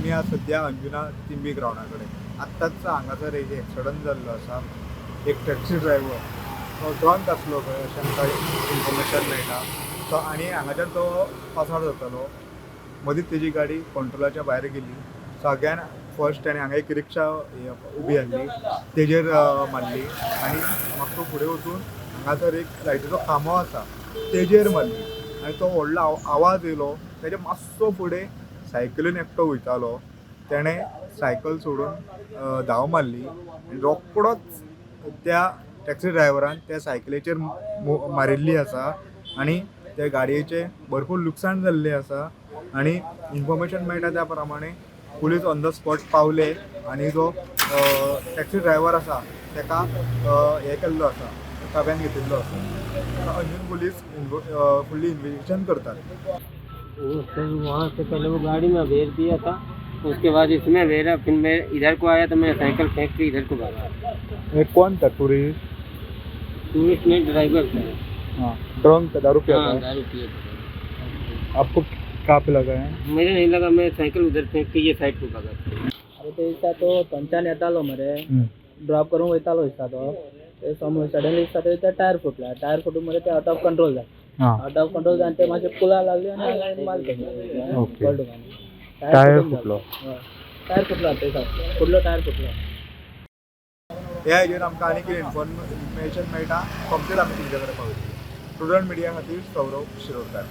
आमी आज सद्या अंजुना तिंबी ग्रावंडा कडेन. आत्ताच हांगासर एक एक्सिडंट जाल्लो आसा. एक टॅक्सी ड्रायव्हर तो ड्रंक आसलो खंय अशें आमकां इन्फॉर्मेशन मेळटा. सो आनी हांगाच्यान तो पासार जातालो, मदींच तेजी गाडी कंट्रोलाच्या भायर गेली. सगळ्यान फर्स्ट ताणें हांगा एक रिक्षा उबी आहली तेजेर मारली आनी मागीर तो फुडें वचून हांगासर एक लायटीचो खांबो आसा तेजेर मारली आनी तो व्हडलो आवाज येयलो. तेजे मातसो फुडें सायकलीन एकटो वयतालो, तेणें सायकल सोडून धांव मारली आनी रोकडोच त्या टॅक्सी ड्रायव्हरान त्या सायकलीचेर मारिल्ली आसा आनी त्या गाडयेचें भरपूर लुकसाण जाल्लें आसा. आनी इन्फॉर्मेशन मेळटा त्या प्रमाणे पुलीस ऑन the spot पावले आनी जो टॅक्सी ड्रायव्हर आसा तेका हें केल्लो आसा, ताब्यान घेतिल्लो आसा. अंजून पुलीस फुडली इन्वेस्टिगेशन करतात. वो सर, वहाँ से पहले वो गाड़ी में भेज दिया था, उसके बाद इसमें भेजा, फिर मैं इधर को आया तो मैं साइकिल फेंक के इधर को भागा. कोण था टुरिस्ट? टूरिस्ट में ड्राइवर था. हाँ, ड्रंक, दारू पिया हाँ था? दारू पिए थे. आपको कहाँ पे लगा है? मेरे नहीं लगा, मैं साइकिल उधर फेंक के ये साइड को भागा. अरे, ते दिसा तो थंयच्यान येतालो मरे, ड्रॉप करूंक वयतालो दिसता. तो ते समज सडनली दिसता ते टायर फुटला. टायर फुटून मरे ते आउट ऑफ कंट्रोल जालें. आउट ऑफ कंट्रोल जावन ते मातशें पुला लागली आनी मारले. टायर फुटलो. टायर फुटलो, ते फुडलो टायर फुटलो. ह्या हेजेर आमकां आनी कितें इन्फॉर्मेशन मेळटा, कंप्लीट आमी तुमच्या कडेन पावयतले. स्टुडंट मिडिया खातीर सौरव शिरोडकर.